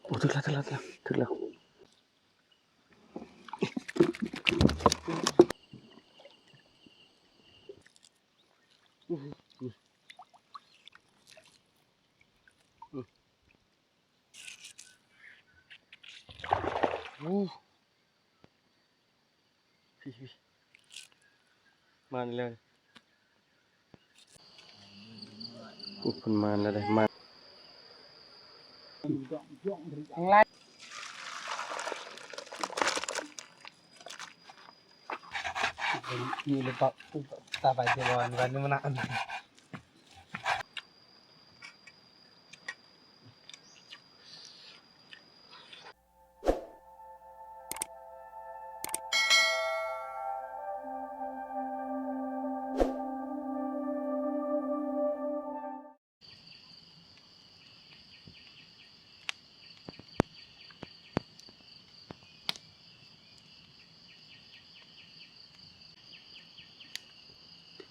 ໂອ້ ຖືກແລ້ວ ຖືກແລ້ວ ຖືກແລ້ວ ຖືກແລ້ວ. ໂອ້ ມາແລ້ວ ໂອ້ ເພິ່ນມາແລ້ວເດ້ ມາ ນີ້ຫຼືເປາະ ຕາໄປຊິບໍ່ ອັນນີ້ມັນນະ.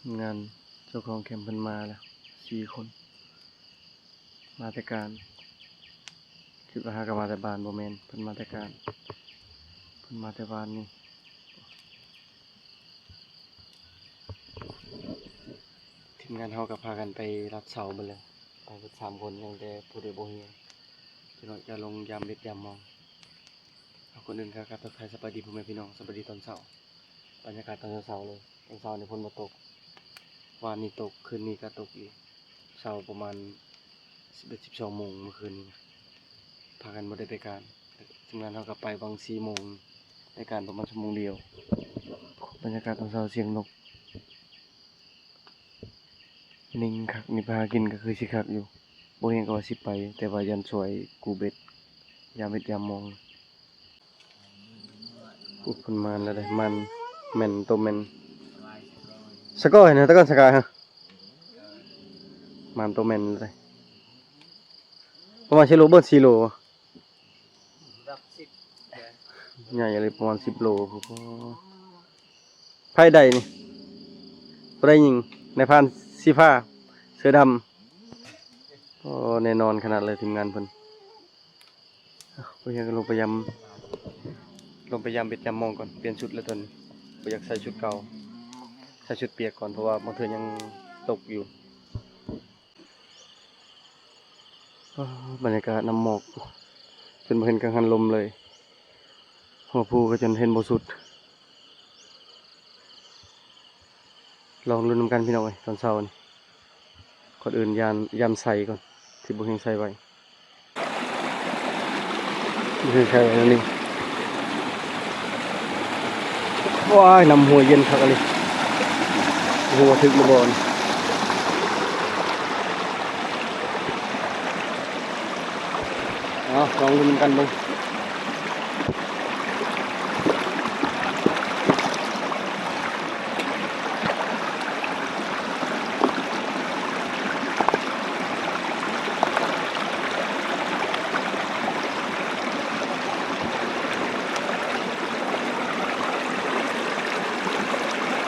ທີມງານເຈົ້າຂອງແຄມເພິ່ນມາແລ້ວ ສີ່ຄົນ ມາແຕ່ການ ຄິດວ່າຫາກະມາແຕ່ບ້ານ ບໍ່ແມ່ນ ເພິ່ນມາແຕ່ການ ເພິ່ນມາແຕ່ບ້ານນີ້. ທີມງານເຮົາກໍພາກັນໄປລັດເສົາເບິດແລ້ວ ໄປເບິດສາມຄົນ ຍັງແຕ່ຜູ້ເດບໍ່ເຮຍ ຈັກໜ້ອຍຈະລົງຍາມເບັດຍາມມອງ. ເອົາ ກ່ອນອື່ນກໍກາບທັກທາຍສະບາຍດີພໍ່ແມ່ພີ່ນ້ອງ ສະບາຍດີຕອນເຊົ້າ ບັນຍາກາດຕອນເຊົ້າໆເລີຍ. ຕອນເຊົ້ານີ້ຝົນບໍ່ຕົກ ວານນີ້ຕົກ ຄືນນີ້ກໍຕົກອີກ ເຊົ້າປະມານສິບເອັດ ສິບສອງໂມງມື້ຄືນນີ້ ພາກັນບໍ່ໄດ້ໄປການ. ທີມງານເຮົາກໍໄປຫວ່າງສີ່ໂມງ ໄປການປະມານຊົ່ວໂມງດຽວ. ບັນຍາກາດຕອນເຊົ້າ ສຽງນົກ ຍິງຄັກນີ້ ໄປຫາກິນກໍຄືຊິຄັກຢູ່ ບໍ່ເຫັນກໍວ່າຊິໄປ ແຕ່ວ່າຢ້ານສວຍກູ້ເບັດ ຍາມເບັດຍາມມອງ. ໂອ້ ເພິ່ນມາແລ້ວເດ້ ມານ ແມ່ນ ໂຕແມ່ນ ສະກໍເຫັນ ຕະກອນສະກາຍ ມານໂຕແມ່ນເດ້ ປະມານສີ່ໂລ ເບິ່ງສີ່ໂລ ໃຫຍ່ເລີຍ ປະມານສິບໂລພຸ້ນ. ໃຜໄດ້ນີ້ ຜູ້ໃດຍິງ ນາຍພານສີຟ້າ ເສືອດຳ. ໂອ້ ແນ່ນອນຂະໜາດເລີຍ ທີມງານເພິ່ນ. ເອົາ ພວກເຮົາກໍລົງໄປຢາມ ລົງໄປຢາມເບັດຢາມມອງກ່ອນ ປ່ຽນຊຸດແລ້ວຕອນນີ້ ບໍ່ຢາກໃສ່ຊຸດເກົ່າ ໃສ່ຊຸດປຽກກ່ອນ ເພາະວ່າບາງເທື່ອຍັງຕົກຢູ່. ອ້າ ບັນຍາກາດນ້ຳໝອກ ຈົນບໍ່ເຫັນກັງຫັນລົມເລີຍ ຫົວພູກໍຈົນເຫັນບໍ່ສຸດ. ລອງລຸ້ນນຳກັນພີ່ນ້ອງເອີຍ ຕອນເຊົ້ານີ້ ກ່ອນອື່ນຢາມ ຢາມໃສ່ກ່ອນ ຊິບໍ່ແຮງໃສ່ໄວ ບໍ່ແຮງໃສ່ໄວແນວນີ້. ວ້າຍ ນ້ຳຫ້ວຍເຢັນຄັກອີ່ຫຼີ ບໍ່ຮູ້ວ່າຖືກຫຼືບໍ່ນີ້. ເອົາ ລອງລຸ້ນນຳກັນເບິ່ງ.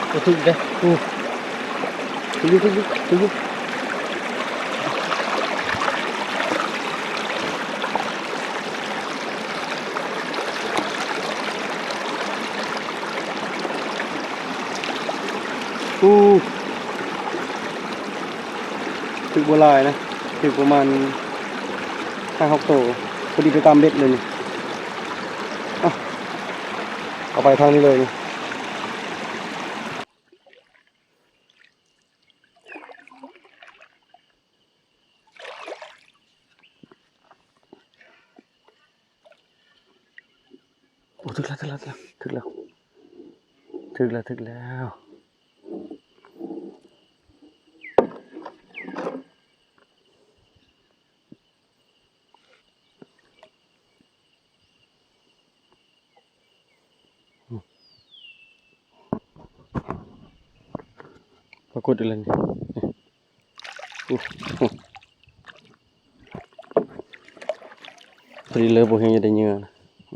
ໂອ້ ຖືກເດ້ ໂອ້ ຖືກຢູ່ ຖືກຢູ່ ຖືກຢູ່. ໂອ້ ຖືກບໍ່ຫຼາຍນະ ຖືກປະມານຫ້າຫົກໂຕ ພໍດີໄປຕາມເບັດເລີຍນີ້. ເອົາ ເອົາໄປທາງນີ້ເລີຍນີ້. ໂອ້ ຖືກແລ້ວ ຖືກແລ້ວ ຖືກແລ້ວ ຖືກແລ້ວ ຖືກແລ້ວ. ປາກົດອີກແລ້ວນີ້ ໂອ້ ພໍດີເລີຍ ບໍ່ແຮງຢາກໄດ້ເຫຍື່ອ. ໂ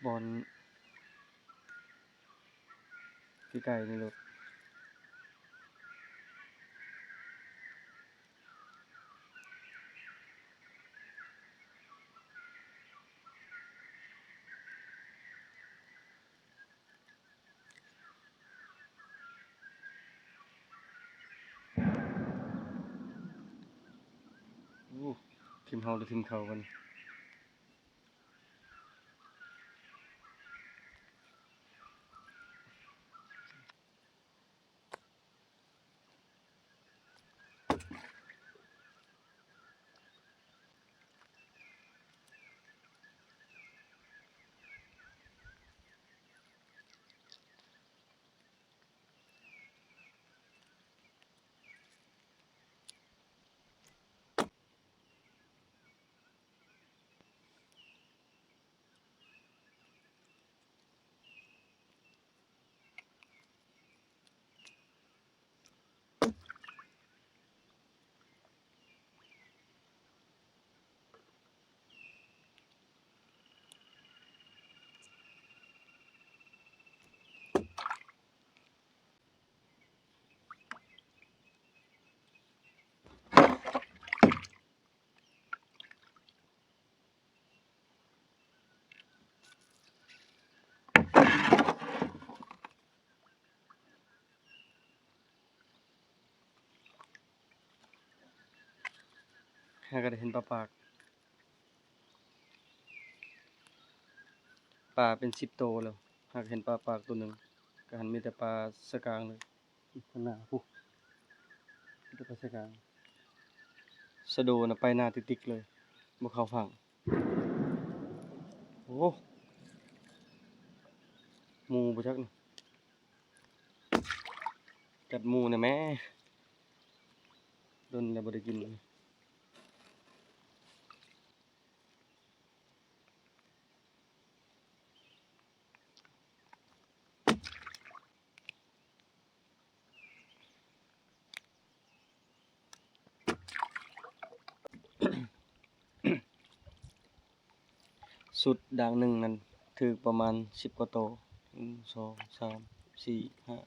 ບ່ອນ ໃກ້ໆ ນີ້ໂລດ. ໂອ້ ທີມເຮົາ ຫຼື ທີມເຂົາບັດນີ້? ຫາກະໄດ້ເຫັນປາປາກ ປາເປັນສິບໂຕແລ້ວ ຫາກເຫັນປາປາກໂຕໜຶ່ງ ກະຫັ້ນມີແຕ່ປາສະກາງເລີຍ. ຂ້າງໜ້າພຸ້ນ ໄປໃສ່ກາງ ສະໂດນະ ໄປໜ້າຕິກໆ ເລີຍ ບໍ່ເຂົ້າຝັ່ງ. ໂອ້ ໝູ່ບໍ່ຈັກນີ້ ກັດໝູ່ນະແມ້ ດົນແລ້ວບໍ່ໄດ້ກິນ. ຊຸດດ່າງໜຶ່ງນັ້ນຖືກປະມານສິບກວ່າໂຕ ໜຶ່ງ ສອງ ສາມ ສີ່ ຫ້າ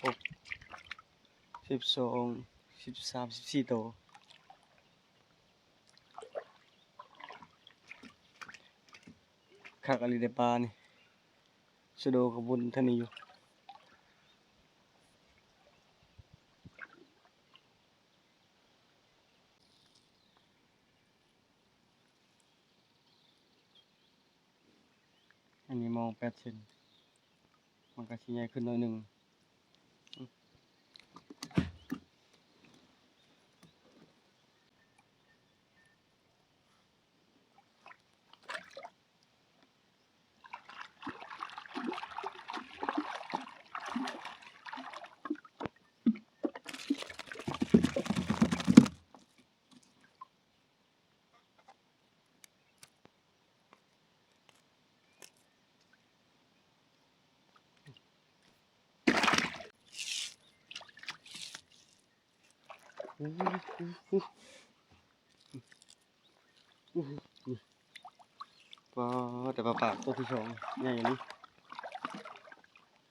ຫົກ ສິບສອງ ສິບສາມ ສິບສີ່ໂຕ. ຄັກອີ່ຫຼີເດ້ປານີ້ ສະໂດກະວົນທາງນີ້ຢູ່. ອັນນີ້ມອງແປດເຊັນ ມັນກະຊິໃຫຍ່ຂຶ້ນໜ້ອຍໜຶ່ງ. ປາ ແຕ່ປາປາກໂຕທີສອງໃຫຍ່ອີ່ຫຼີ.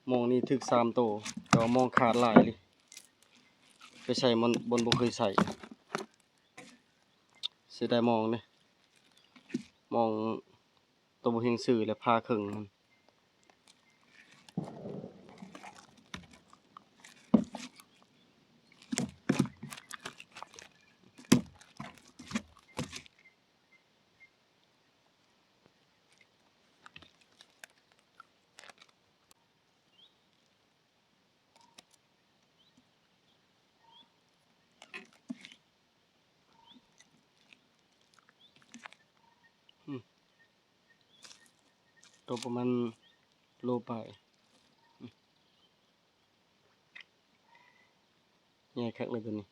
ມອງນີ້ຖືກສາມໂຕ ແຕ່ວ່າມອງຂາດຫຼາຍອີ່ຫຼີ ໄປໃສ່ບ່ອນ ບ່ອນບໍ່ເຄີຍໃສ່. ເສຍດາຍມອງເດ້ ມອງໂຕບໍ່ເຮັງຊື່ ແລະ ຜ່າເຄິ່ງຫັ້ນ.ຕົກປະມານໂລປາຍ ໃຫຍ່ຄັກເລີຍໂຕນີ້.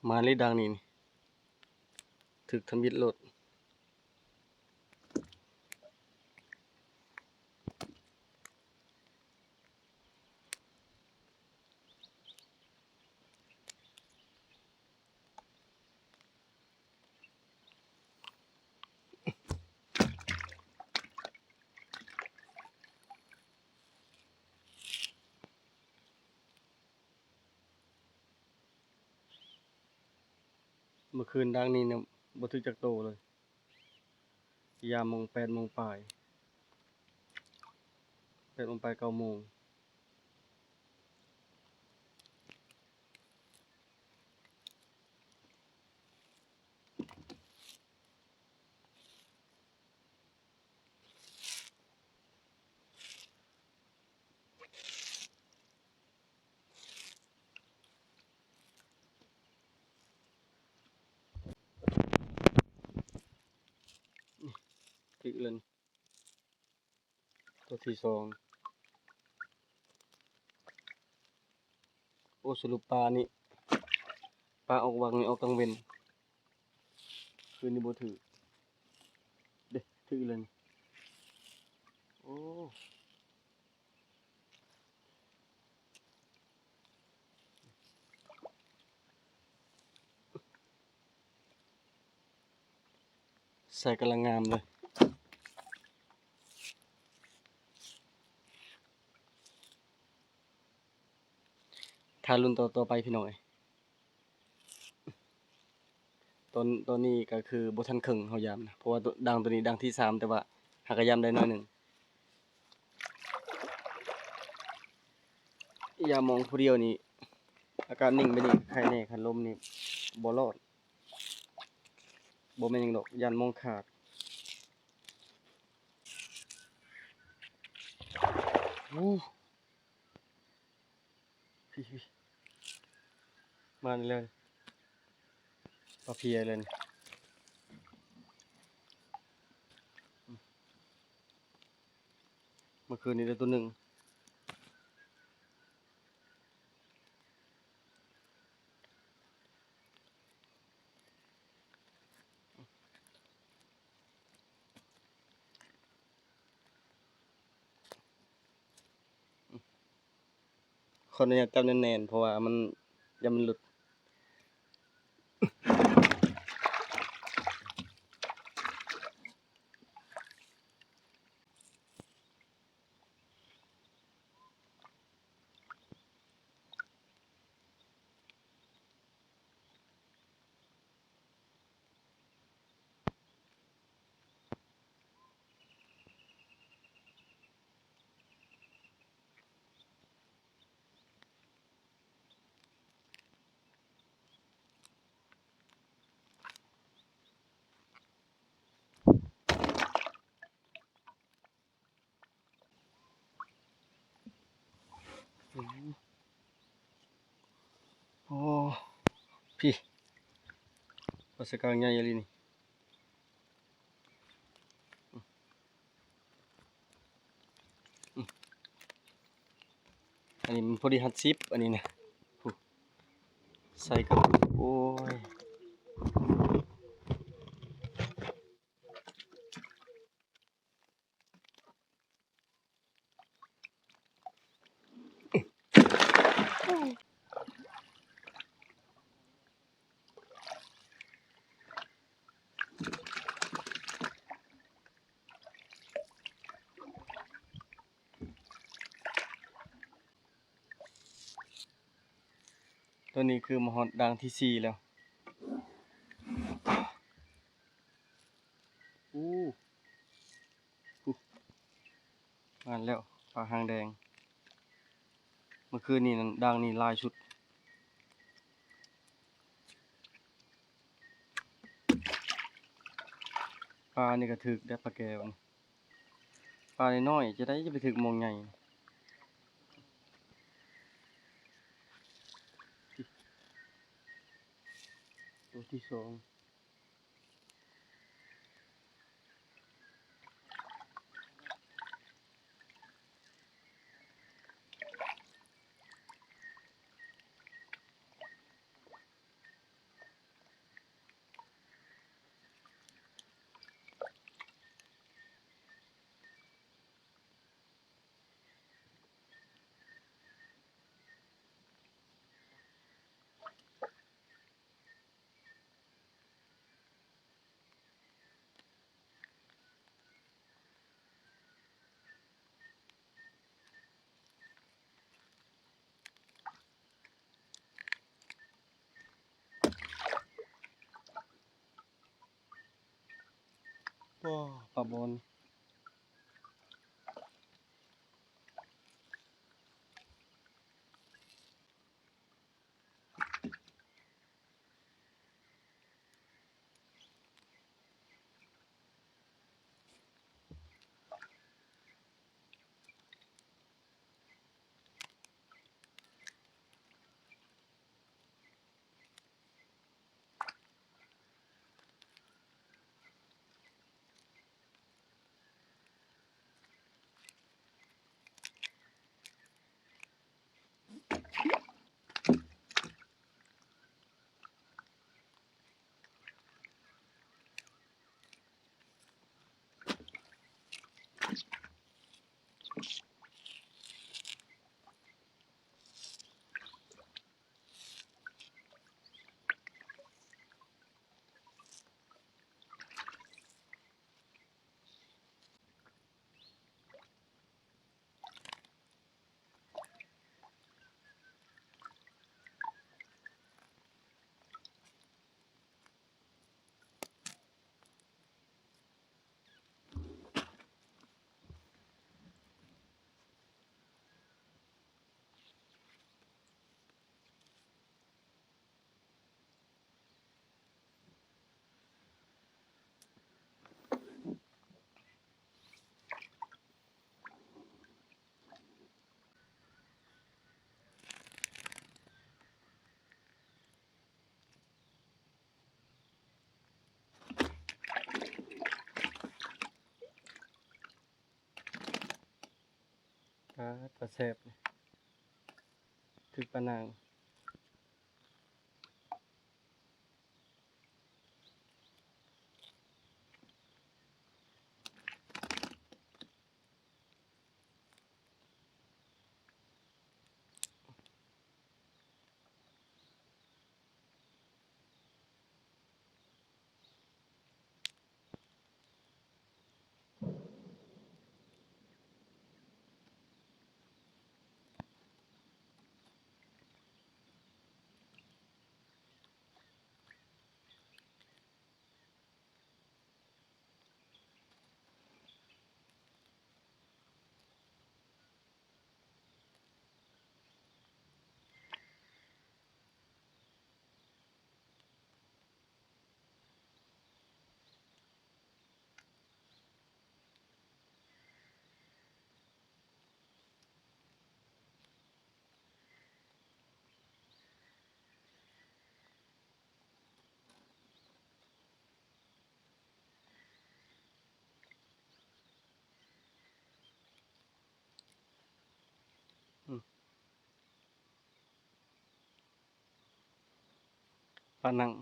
ມາເລີຍດັ່ງນີ້ ຖືກທຳອິດໂລດ. ເມື່ອຄືນດັ່ງນີ້ນະ ບໍ່ຖືກຈັກໂຕເລີຍ. ຍາມໂມງ ແປດໂມງປາຍ ແປດໂມງປາຍ ເກົ້າໂມງ. ຖືກແລ້ວນີ້ ຕົວທີສອງ. ໂອ້ ສະຫຼຸບປານີ້ ປາອອກວັງນີ້ອອກກາງເວັນ ຄືນນີ້ບໍ່ຖືກເດ້. ຖືກແລ້ວນີ້ ໂອ້. ໃສ່ກຳລັງງາມເລີຍ. ຖ້າລຸ້ນຕໍ່ ຕໍ່ໄປພີ່ນ້ອງເອີຍ. ຕອນ ຕອນນີ້ກໍຄືບໍ່ທັນເຄິ່ງເຮົາຢາມນະ ເພາະວ່າ ດ- ດັງໂຕນີ້ດັງທີສາມ ແຕ່ວ່າຫາກະຢາມໄດ້ໜ້ອຍໜຶ່ງ. ຢາມມອງຜູ້ດຽວນີ້ ອາກາດນິ່ງແບບນີ້ໄຄແດ່ ຄັນລົມນີ້ບໍ່ລອດ. ບໍ່ແມ່ນຫຍັງດອກ ຢ້ານມອງຂາດ. ໂອ້ ພີ່ໆ ມາແລ້ວ ປາເພຍເລີຍ. ເມື່ອຄືນນີ້ໄດ້ໂຕໜຶ່ງ. ຂໍອະນຸຍາດຈັບແໜ້ນໆ ເພາະວ່າມັນ ຢ້ານມັນຫຼຸດ. ໂອ້ ພີ້ ປາສະກາງໃຫຍ່ອີ່ຫຼີນີ້. ອັນນີ້ມັນພໍດີຮັດສິບ ອັນນີ້ນະ ຜູ້ ໃສ່ກັບ ໂອ້ຍ. ໂຕນີ້ຄືມາຮອດດ່າງທີສີ່ແລ້ວ. ໂອ້ ມາແລ້ວ ປາຫາງແດງ. ເມື່ອຄືນນີ້ນັ້ນ ດ່າງນີ້ຫຼາຍສຸດ. ປານີ້ກໍຖືກແດ່ ປາແກ້ວນີ້. ປານ້ອຍໆ ຈະໄດ້ຈະໄປຖືກມອງໃຫຍ່. ໂຕທີສອງ. ໂ ປາບົນ. ປາດ ປາແຊບ ຖືກປານາງ. ປານັງ.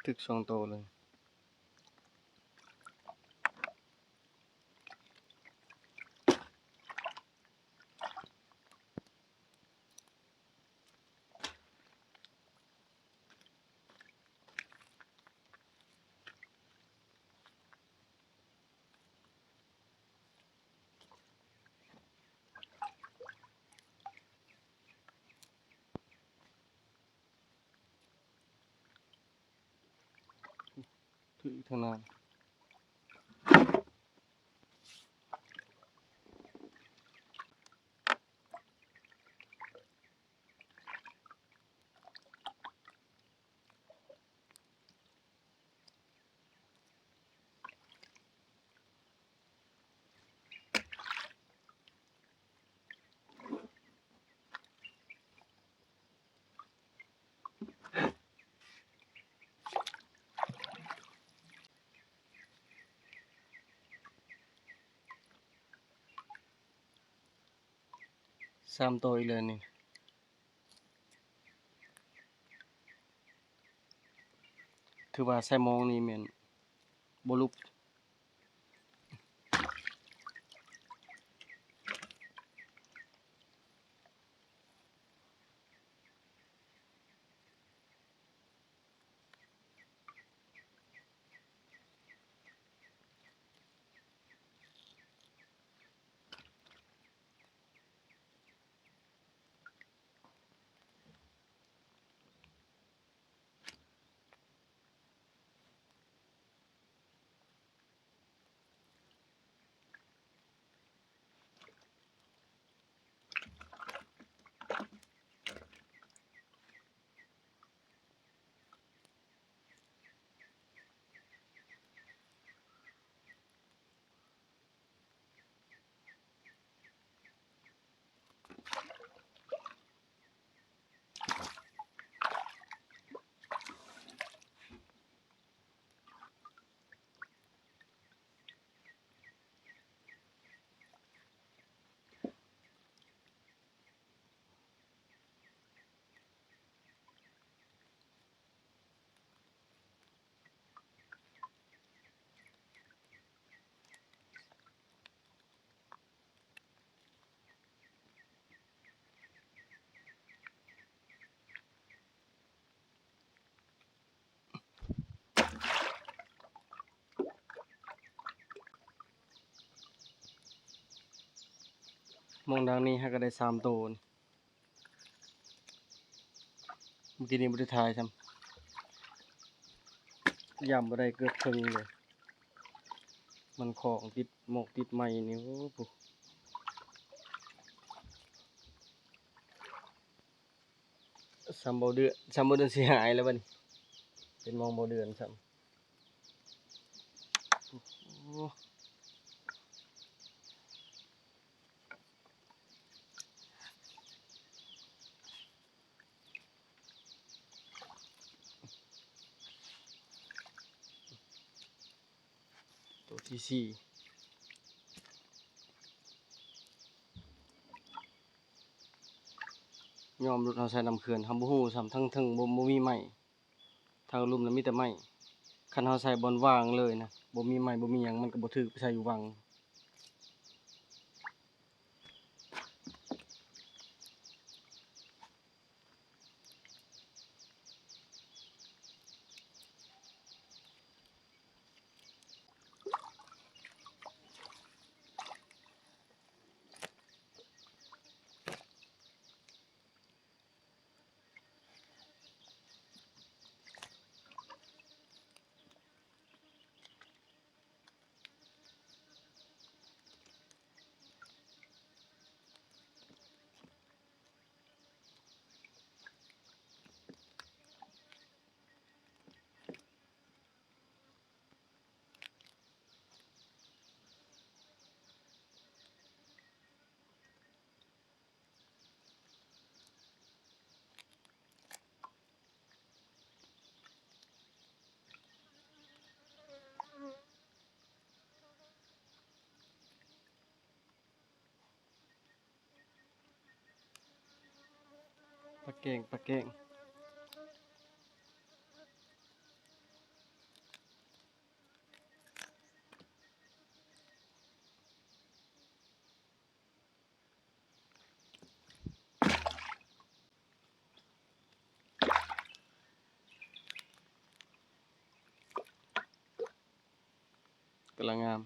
ຖືກສອງໂຕເລີຍ. ຖືກທາງນັ້ນ. ສາມໂຕອີກແລ້ວນີ້ ຖືວ່າໃສ່ມອງນີ້ແມ່ນບໍ່ຫຼຸບ. ມອງດາງນີ້ຫາກະໄດ້ສາມໂຕ. ມື້ກີ້ນີ້ບໍ່ໄດ້ຖ່າຍຊ້ຳ ຢ້ານບໍ່ໄດ້ເກືອບເຄິ່ງເລີຍ ມັນຂອງຕິດໝອກຕິດໄມ້ນີ້. ໂອ້ ຊ້ຳເບົາເດືອນ ຊ້ຳເບົາເດືອນເສຍຫາຍແລ້ວບັດນີ້ ເປັນມອງເບົາເດືອນຊ້ຳ. ໂອ້ໂຫ ໂຕທີສີ່ ຍອມຫຼຸດເຮົາໃສ່ນ້ຳເຂື່ອນ ເຮົາບໍ່ຮູ້ຊ້ຳ ທາງເທິງບໍ່ ບໍ່ມີໄມ້ ທາງລຸ່ມນະມີແຕ່ໄມ້ ຄັນເຮົາໃສ່ບ່ອນວ່າງເລີຍນະ ບໍ່ມີໄມ້ບໍ່ມີຫຍັງ ມັນກະບໍ່ຖືກ ໄປໃສ່ຢູ່ວັງ. ປາແກ້ງ ປາແກ້ງ. ກຳລັງງາມ.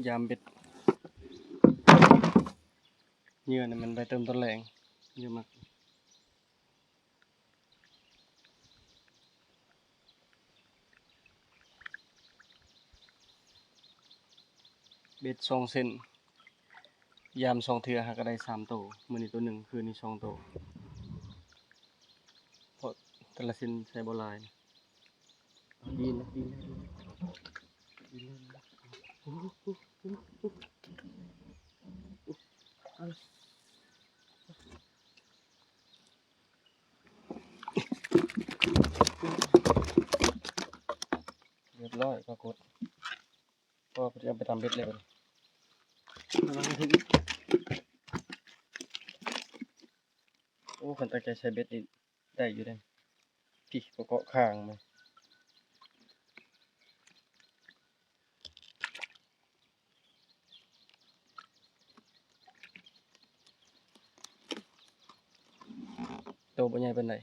ຢາມເບັດ ເຫຍື່ອນີ້ມັນໄວ້ເຕີມຕອນແລງ ເຫຍື່ອໝັກ. ເບັດສອງເສັ້ນ ຍາມສອງເທື່ອຫາກະໄດ້ສາມໂຕ. ມື້ນີ້ໂຕໜຶ່ງ ຄືນນີ້ສອງໂຕ ເພາະແຕ່ລະເສັ້ນໃສ່ບໍ່ຫຼາຍ. ດີນະ ດີນະ ດີນະ ດີນະ. ຮຽບຮ້ອຍ ປາກົດ. ກໍເອົາໄປຕຳເບັດເລີຍບັດນີ້. ໂອ້ ຄັນຕັ້ງໃຈໃສ່ເບັດນີ້ໄດ້ຢູ່ເດ້. ພີ້ ເກາະຄາງມາ. ໂຕບໍ່ໃຫຍ່ປານໃດ.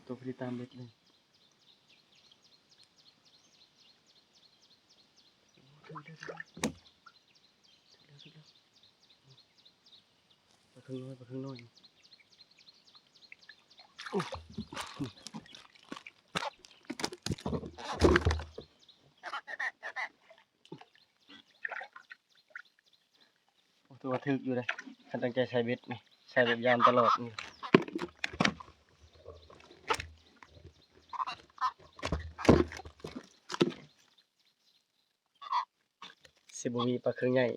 ໂຕພໍດີຕາມເບັດເລີຍ. ປາເຄິ່ງນ້ອຍ ປາເຄິ່ງນ້ອຍ. ໂອ້ ຖືວ່າຖືກຢູ່ເດ້ ຄັນຕັ້ງໃຈໃສ່ເບັດນີ້ ໃສ່ແບບຍາມຕະຫຼອດນີ້. ຊິບໍ່ມີປາເຄິ່ງໃຫຍ່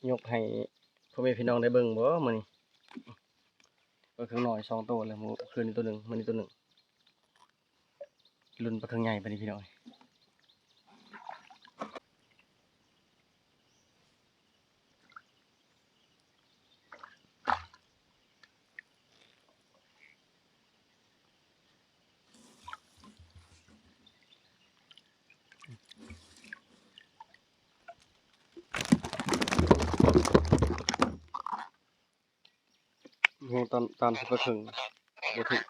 ຍົກໃຫ້ພໍ່ແມ່ພີ່ນ້ອງໄດ້ເບິ່ງບໍ່ມື້ນີ້? ປາເຄິ່ງນ້ອຍສອງໂຕແລ້ວ ມື້ຄືນນີ້ໂຕໜຶ່ງ ມື້ນີ້ໂຕໜຶ່ງ. ລຸ້ນປາເຄິ່ງໃຫຍ່ບາດນີ້ພີ່ນ້ອງ. ແຮງຕາມ ຕາມຊິປາເຄິ່ງບໍ່ຖືກ.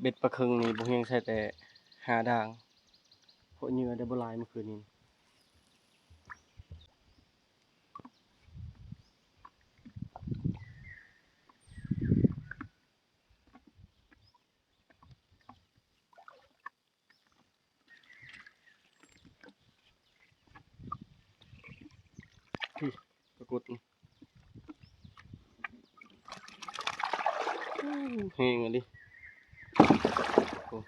ເບັດປາເຄິ່ງນີ້ບໍ່ຮຽງໃສ່ແຕ່ຫ້າດ່າງ ເພາະເຫຍື່ອໄດ້ບໍ່ຫຼາຍມື້ຄືນນີ້. ພີ້ ປາກົດນີ້ ແຮງອີ່ຫຼີ. ໂອ້.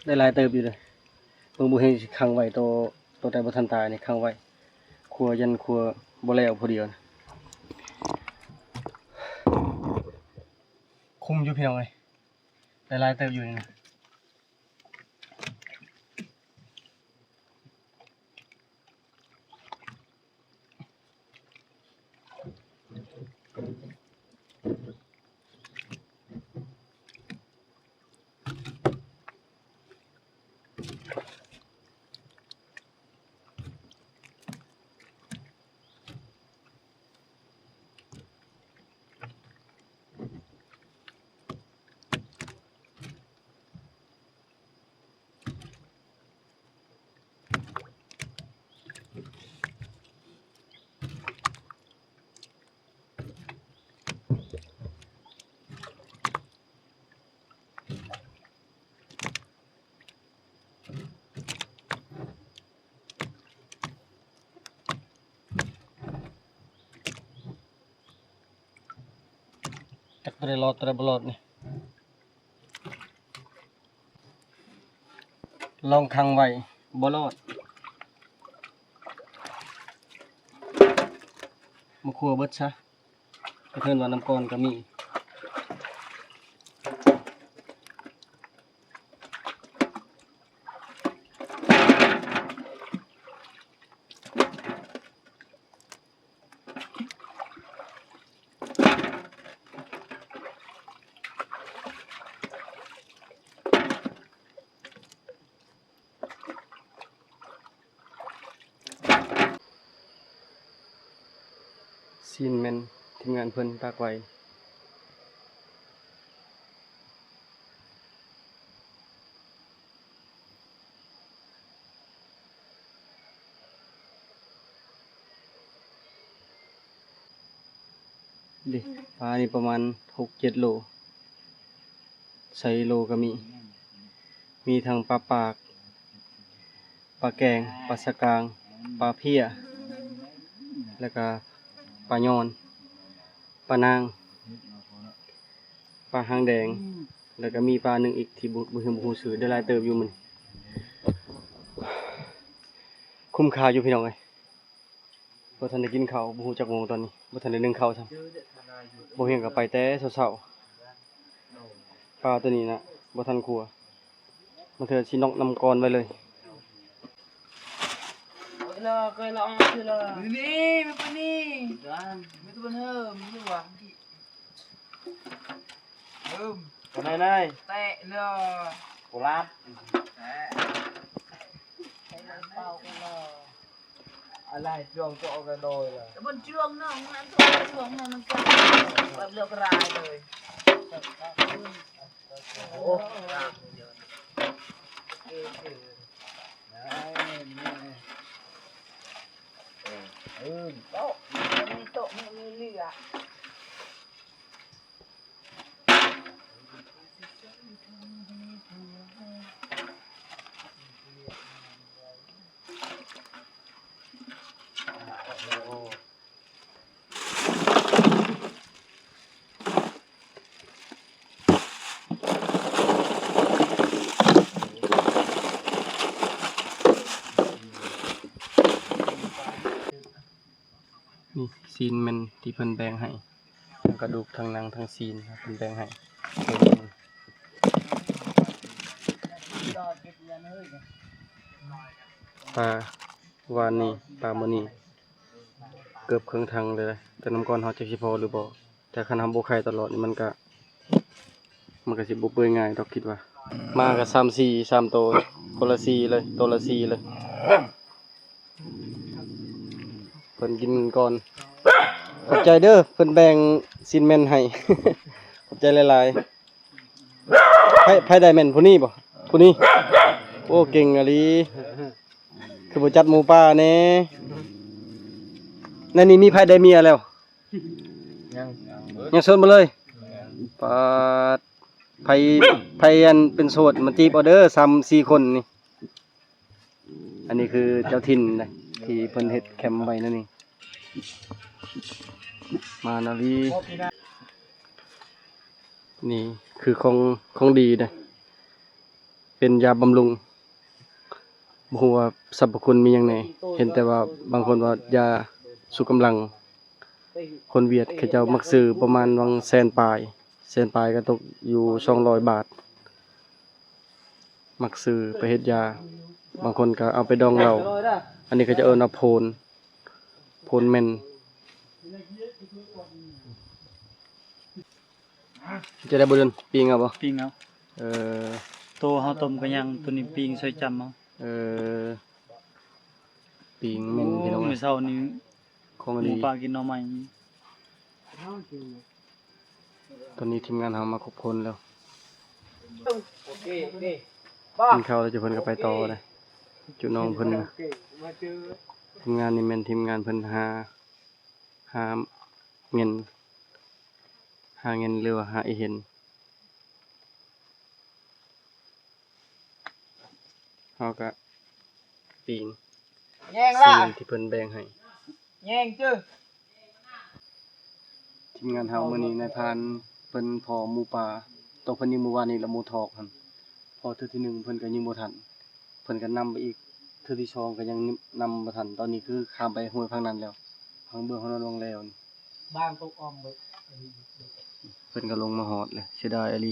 ໄດ້ຫຼາຍເຕີບຢູ່ເດ້. ເບິ່ງ ບໍ່ເຫັນຊິຂັງໄວ້ ໂຕ ໂຕໃດບໍ່ທັນຕາຍນີ້ຂັງໄວ້ ຄົວ ຢັນຄົວບໍ່ແລ້ວຜູ້ດຽວ. ຄຸ້ມຢູ່ພີ່ນ້ອງເອີຍ ໄດ້ຫຼາຍເຕີບຢູ່ນີ້ນະ. ໂ ບໍ່ໄດ້ລອດ ບໍ່ໄດ້ ບໍ່ລອດນີ້ ລອງຂັງໄວ້ ບໍ່ລອດ ມາຂົ້ວເບິດຊະ ກະເທີນວ່ານ້ຳກ້ອນກະມີ. ຊີ້ນແມ່ນທີມງານເພິ່ນຕາກໄວ້. ເດ ປານີ້ປະມານຫົກເຈັດໂລ ໃສ່ໂລກະມີ ມີທັງປາປາກ ປາແກງ ປາສະກາງ ປາເພຍ ແລ້ວກະປາຍອນ ປານາງ ປາຫາງແດງ ແລ້ວກະມີປາໜຶ່ງອີກທີ່ບໍ່ ບໍ່ ບໍ່ຮູ້ຊື່ ໄດ້ຫຼາຍເຕີບຢູ່ມື້ນີ້ ຄຸ້ມຄ່າຢູ່ພີ່ນ້ອງເອີຍ. ບໍ່ທັນໄດ້ກິນເຂົ້າ ບໍ່ຮູ້ຈັກໂມງຕອນນີ້ ບໍ່ທັນໄດ້ໜຶ້ງເຂົ້າຊ້ຳ ບໍ່ຮຽງກະໄປແຕ່ເຊົ້າໆ ປາໂຕນີ້ນະ ບໍ່ທັນຂົ້ວ ບາງເທື່ອຊິນອກນ້ຳກ້ອນໄວ້ເລີຍ. ນີ້ ມັນເປັນນີ້ ເອີມ ປານໃດນາຍ ແຕະເລີຍ ໂຄລາດ ແຕະ ອາໄລ ຈວງໂຕກະໂດຍລະ ແຕ່ມັນຈວງເນາະ ມັນອັນໂຕຈວງເນາະ ມັນກະແບບເລືອກລາຍເລີຍ ໂອ້ ເອີ ໂຕະ ມີໂຕະ ມີເຫຼືອ. ນີ້ຊີ້ນແມ່ນທີ່ເພິ່ນແບ່ງໃຫ້ ທັງກະດູກ ທັງໜັງ ທັງຊີ້ນ ເພິ່ນແບ່ງໃຫ້ ປາວານນີ້ ປາມື້ນີ້ ເກືອບເຄິ່ງຖັງເລີຍ ແຕ່ນ້ຳກ້ອນເຮົາຈັກຊິພໍຫຼືບໍ່ ແຕ່ຄັນເຮົາບໍ່ໄຂຕະຫຼອດນີ້ ມັນກະ ມັນກະຊິບໍ່ເປື່ອຍງ່າຍດອກ ຄິດວ່າ ມາກະສາມສີ່ ສາມໂຕ ຄົນລະສີ່ເລີຍ ໂຕລະສີ່ເລີຍ. ເພິ່ນກິນກ່ອນ ຂອບໃຈເດີ ເພິ່ນແບ່ງຊີ້ນແມ່ນໃຫ້ ຂອບໃຈຫຼາຍໆ. ໃຜ ໃຜໄດ້ແມ່ນຜູ້ນີ້ບໍ່? ຜູ້ນີ້ ໂອ້ ເກັ່ງອີ່ຫຼີ ຄືບໍ່ຈັດໝູປ່າແດ່. ໃນນີ້ມີໃຜໄດ້ເມຍແລ້ວ? ຍັງ ຍັງໂສດໝົດເລີຍ. ປາດ ໃຜ ໃຜອັນເປັນໂສດມາຈີບເອົາເດີ ສາມສີ່ຄົນນີ້. ອັນນີ້ຄືເຈົ້າຖິ່ນນະ ທີ່ເພິ່ນເຮັດແຄມໄວ້ນັ້ນນີ້ ມານາລີ. ນີ້ຄືຂອງ ຂອງດີເດ້ ເປັນຢາບຳລຸງ ບໍ່ຮູ້ວ່າສັບພະຄຸນມີຫຍັງແດ່ ເຫັນແຕ່ວ່າບາງຄົນວ່າຢາຊຸກກຳລັງ. ຄົນຫວຽດເຂົາເຈົ້າມັກຊື້ປະມານຫວ່າງແສນປາຍ ແສນປາຍກະຕົກຢູ່ສອງຮ້ອຍບາດ ມັກຊື້ໄປເຮັດຢາ ບາງຄົນກະເອົາໄປດອງເຫຼົ້າ. ອັນນີ້ເຂົາເຈົ້າເອີ້ນວ່າໂພນ ໂພນແມ່ນ. ຈະໄດ້ບໍ່ເດີນ ປີ້ງເອົາບໍ່? ປີ້ງເອົາ. ເອີ ໂຕເຮົາຕົ້ມກະຍັງ ໂຕນີ້ປີ້ງຊ່ອຍຈ້ຳເອົາ. ເອີ ປີ້ງແມ່ນພີ່ນ້ອງ. ໂອ້ ມື້ເຊົ້ານີ້ ຂອງດີ ໝູປ່າກິນໜໍ່ໄມ້. ຕອນນີ້ທີມງານເຮົາມາຄົບຄົນແລ້ວ ໂອເຄ ໂອເຄ ກິນເຂົ້າແລ້ວ ຈຸເພິ່ນກະໄປຕໍ່ເດ້ ຈຸນ້ອງເພິ່ນ. ທີມງານນີ້ແມ່ນທີມງານເພິ່ນຫາ ຫາເງິນ ຫາເງິນ ຫຼືວ່າຫາອີ່ເຫັນ. ເຮົາກະປີ້ງ ແຍງລະ ຊີ້ນທີ່ເພິ່ນແບ່ງໃຫ້ ແຍງຈື່. ທີມງານເຮົາມື້ນີ້ ນາຍພານ ເພິ່ນພໍ້ໝູປ່າ ໂຕເພິ່ນຍິງມື້ວານນີ້ລະ ໝູທອກຫັ້ນ ພໍ້ເທື່ອທີໜຶ່ງເພິ່ນກໍຍິງບໍ່ທັນ ເພິ່ນກໍນຳໄປອີກ ເທື່ອທີສອງກໍຍັງນຳບໍ່ທັນ. ຕອນນີ້ຄືຂ້າມໄປຫ້ວຍຝັ່ງນັ້ນແລ້ວ ທາງເບື້ອງເຮົານອນວັງແລ້ວນີ້ ບາງຕົກອອມເບິດ ເພິ່ນກໍລົງມາຮອດແລ້ວ ເສຍດາຍອີ່ຫຼີ.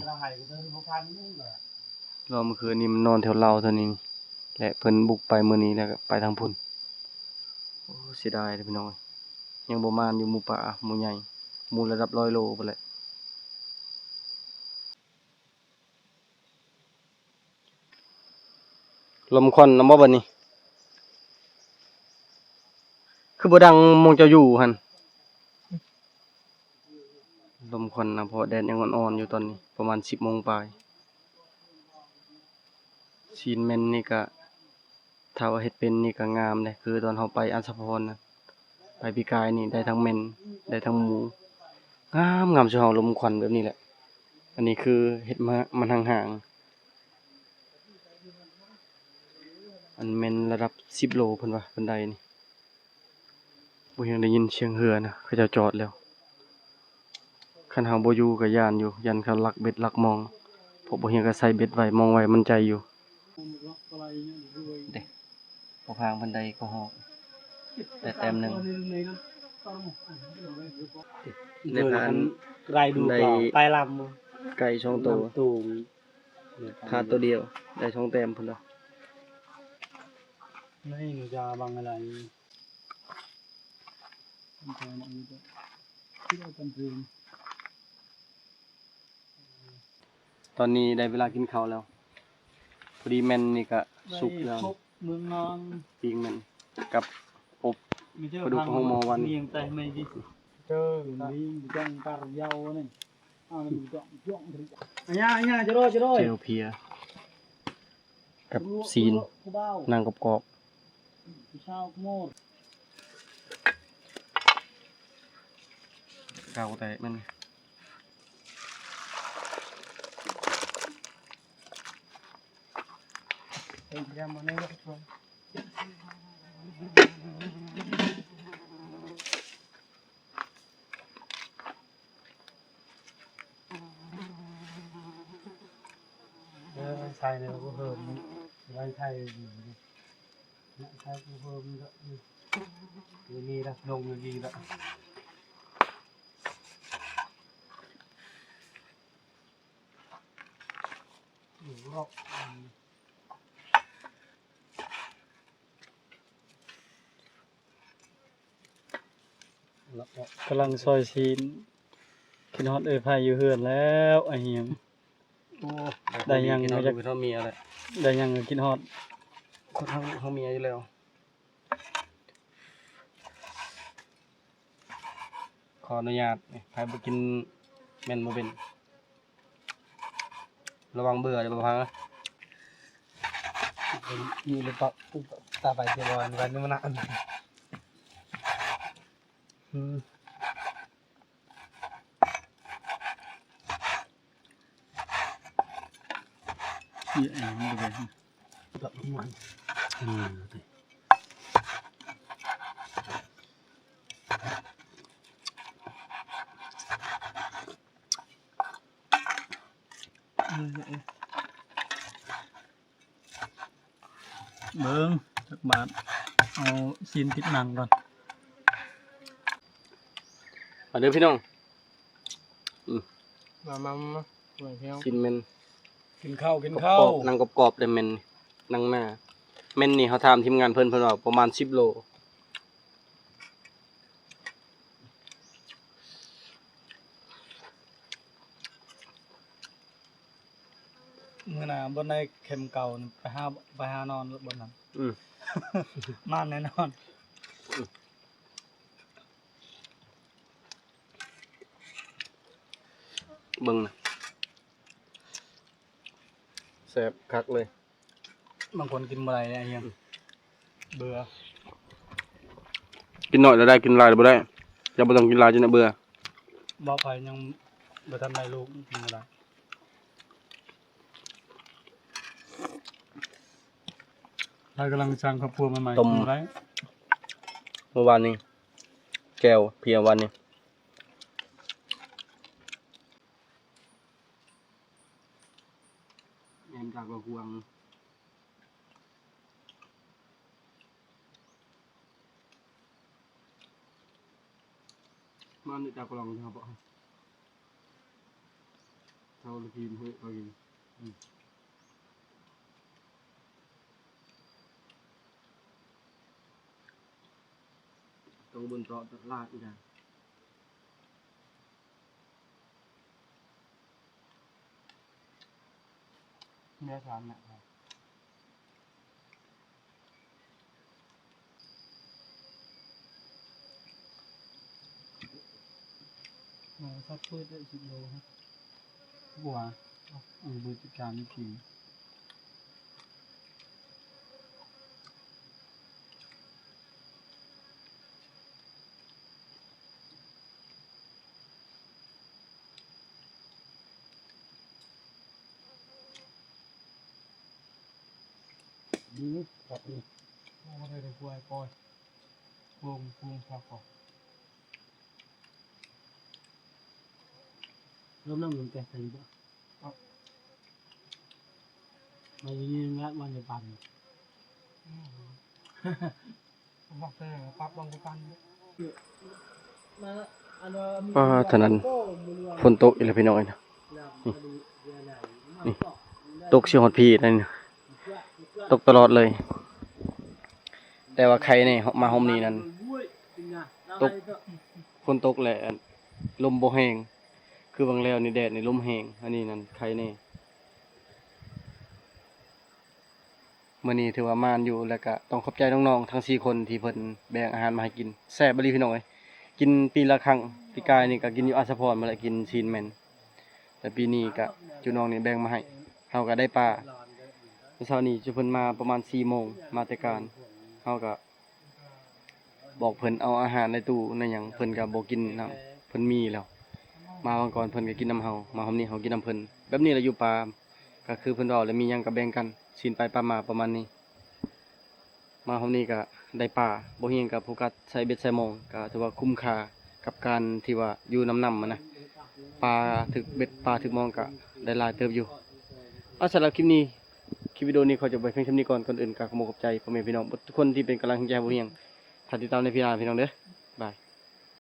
ລອງມື້ຄືນນີ້ມັນນອນແຖວເລົາເທົ່ານີ້ ແລະເພິ່ນບຸກໄປມື້ນີ້ແລ້ວກໍໄປທາງພຸ້ນ. ໂອ້ ເສຍດາຍເດີພີ່ນ້ອງເອີຍ ຍັງບໍ່ມານຢູ່ໝູປ່າ ໝູໃຫຍ່ ໝູລະດັບຮ້ອຍໂລພຸ້ນແຫຼະ. ລົມຄວັນນຳບໍ່ບັດນີ້ ຄືບໍ່ດັງໝ່ອງເຈົ້າຢູ່ຫັ້ນ? ລົມຄວັນນະ ເພາະແດດຍັງອ່ອນໆຢູ່ຕອນນີ້ ປະມານສິບໂມງປາຍ. ຊີ້ນແມ່ນນີ້ກະ ຖ້າວ່າເຮັດເປັນນີ້ກະງາມເດ້ ຄືຕອນເຮົາໄປອັດສະພອນນະ ໄປປີກາຍນີ້ໄດ້ທັງແມ່ນ ໄດ້ທັງໝູ ງາມໆ ຊຸມເຮົາລົມຄວັນແບບນີ້ແຫຼະ. ອັນນີ້ຄືເຮັດມາ ມັນຫ່າງໆ ອັນແມ່ນລະດັບສິບໂລເພິ່ນວ່າ ບັນໄດນີ້. ບໍ່ຮຽງໄດ້ຍິນສຽງເຮືອນະ ເຂົາເຈົ້າຈອດແລ້ວ. ຄັນເຮົາບໍ່ຢູ່ກໍຢ້ານຢູ່ ຢ້ານເຂົາລັກເບັດລັກມອງ ເພາະບໍ່ຮຽງກໍໃສ່ເບັດໄວ້ມອງໄວ້ໝັ້ນໃຈຢູ່. ເດ້ ພໍພາງເພິ່ນໄດ້ກໍຮອກ ໄດ້ແຕ້ມໜຶ່ງ ໄດ້ຜ່ານ ລາຍດູ ໄດ້ໄປລຳ ໄກ່ສອງໂຕ ລຳຕູງ ພາດໂຕດຽວ ໄດ້ສອງແຕ້ມເພິ່ນວ່າ. ໃນໜູຈາບັງອະໄລ ຕອນນີ້ໄດ້ເວລາກິນເຂົ້າແລ້ວ ພໍດີແມ່ນນີ້ກະສຸກແລ້ວ ເມືອງນອງ ປີ້ງແມ່ນກັບອົບປາດຸກຂອງໝໍວັນ ເຈີ ລີງຈັງປາຣຽວນີ້ ອາ ຈະໂຣ ຈະໂຣ ເຈີເພຍ ກັບຊີ້ນ ໜັງກອບໆ ຜູ້ສາວຂະໂມດ ເຂົ້າແຕກມັນ ເປັນຍຳມາແນວ ເອີ ໃສ່ແລ້ວກໍເພີ່ມ ໄວ້ໃສ່ ໃສ່ກໍເພີ່ມ ນີ້ລະ ລົງຢູ່ນີ້ລະ. ກຳລັງຊອຍຊີ້ນ ຄິດຮອດເອື້ອຍໄພຢູ່ເຮືອນແລ້ວ ອ້າຍຮຽງ. ໂອ້ ໄດ້ຫຍັງ ໄດ້ຫຍັງກໍຄິດຮອດ ຄົນເຮົາ ເຮົາເມຍຢູ່ແລ້ວ. ຂໍອະນຸຍາດ ໃຜບໍ່ກິນແມ່ນບໍ່ເປັນ ລະວັງເບື່ອເດີ ບໍ່ພັງ ຢູ່ລະປະ ຕາໄປເຈບອນ ວັນນີ້ມັນນະ ອືມ. ເບິ່ງຈັກບາດ ເອົາຊີ້ນຕິດໜັງກ່ອນ ມາເດີພີ່ນ້ອງ ອືມ ມາ ມາ ມາ ມາ ຊີ້ນແມ່ນ ກິນເຂົ້າ ກິນເຂົ້າ ໜັງກອບໆ ໄດ້ແມ່ນ ໜັງໜາ ແມ່ນນີ້ເຮົາຖາມທີມງານເພິ່ນ ເພິ່ນວ່າປະມານສິບໂລ. ມື້ໜ້າບ່ອນໃດແຄມເກົ່ານີ້ ໄປຫາ ໄປຫານອນໂລດບ່ອນນັ້ນ ອືມ ມານແນ່ນອນ ເບິ່ງນະ ແຊບຄັກເລີຍ. ບາງຄົນກິນບໍ່ໄດ້ເດ້ ອາຫຍັງ ອືມ ເບື່ອ ກິນໜ້ອຍລະໄດ້ ກິນຫຼາຍລະບໍ່ໄດ້ ຢ່າ ບໍ່ຕ້ອງກິນຫຼາຍຈົນເບື່ອ ບອກໃຜຍັງບໍ່ທັນໄດ້ລູກ ກິນບໍ່ໄດ້ ໃຜກຳລັງສ້າງຄອບຄົວໃໝ່ໆ ຕົ້ມ ກິນບໍ່ໄດ້ ມື້ວານນີ້ ແຈ່ວເພຍວານນີ້. ບໍ່ຫ່ວງ ມັນຈະກະລ່ອງເຮົາບໍ່ ເຮົາລະກິນເຮີເຮົາກິນ ອືມ ຕ້ອງເບິ່ງເຈາະຕະຫຼາດອີກນະ. ເນື້ອສາມແມັດ ມັນສັດເປີດໄດ້ສິບໂລຮະ ບົວ ອືມ ເບີດຈັດການອີກທີ. ດີຄັບນີ້ ໂອ້ ບໍ່ໄດ້ໄດ້ປ່ວຍປ່ອຍ ໂປ່ງ ໂປ່ງຄັກ ລົມນຳລົມແຕກໃສ່ບໍ່ ມາຢູ່ນີ້ລະ ມັນຈະປັ່ນ ອືມ. ປາ ເທົ່ານັ້ນ ຝົນຕົກອີກແລ້ວພີ່ນ້ອງເອີຍ ນີ້ ນີ້ ຕົກຊິຮອດພີ້ນັ້ນ ຕົກຕະຫຼອດເລີຍ ແຕ່ວ່າໄຄແນ່ ມາຮ່ອມນີ້ນັ້ນ ຕົກ ຝົນຕົກແລ້ວ ລົມບໍ່ແຮງ ຄືຫວ່າງແລ້ວນີ້ແດດນີ້ລົມແຮງ ອັນນີ້ນັ້ນໄຄແນ່. ມື້ນີ້ຖືວ່າໝານຢູ່ ແລ້ວກະຕ້ອງຂອບໃຈນ້ອງໆທັງສີ່ຄົນທີ່ເພິ່ນແບ່ງອາຫານມາໃຫ້ກິນ ແຊບອີ່ຫຼີພີ່ນ້ອງເອີຍ ກິນປີລະຄັ້ງ ປີກາຍນີ້ກະກິນຢູ່ອາດສະພອນພຸ້ນແຫຼະ ກິນຊີ້ນແມ່ນ ແຕ່ປີນີ້ກະຈຸນ້ອງນີ້ແບ່ງມາໃຫ້ ເຮົາກະໄດ້ປາ ມື້ເຊົ້ານີ້ຈຸເພິ່ນມາປະມານສີ່ໂມງ ມາແຕ່ການ ເຮົາກະ ບອກເພິ່ນເອົາອາຫານໃນຕູ້ໃນຫຍັງ ເພິ່ນກະບໍ່ກິນນຳ ເພິ່ນມີແລ້ວ ມາຫວ່າງກ່ອນເພິ່ນກະກິນນຳເຮົາ ມາຮອບນີ້ເຮົາກິນນຳເພິ່ນ ແບບນີ້ລະຢູ່ປ່າ ກະຄືເພິ່ນເວົ້າແຫຼະ ມີຫຍັງກະແບ່ງກັນ ຊີ້ນໄປປາມາປະມານນີ້ ມາຮອບນີ້ກະໄດ້ປາ ບໍ່ມີຫຍັງກະໂຟກັສໃສ່ເບັດໃສ່ມອງ ກະຖືວ່າຄຸ້ມຄ່າກັບການທີ່ວ່າຢູ່ນຳນ້ຳຫັ້ນນະ ປາຖືກເບັດປາຖືກມອງກະໄດ້ຫຼາຍເຕີບຢູ່. ເອົາ ສຳລັບຄລິບນີ້ ຄລິບວິດີໂອນີ້ຂໍຈົບໄວ້ພຽງສ່ຳນີ້ກ່ອນ ກ່ອນອື່ນກະຂໍຂອບໃຈພໍ່ແມ່ພີ່ນ້ອງເບິດທຸກຄົນທີ່ເປັນກຳລັງແຮງໃຈໃຫ້ບ່າວຮຽງ ຖ້າຕິດຕາມໃນພີ້ໜ້າພີ່ນ້ອງເດີ ບາຍ.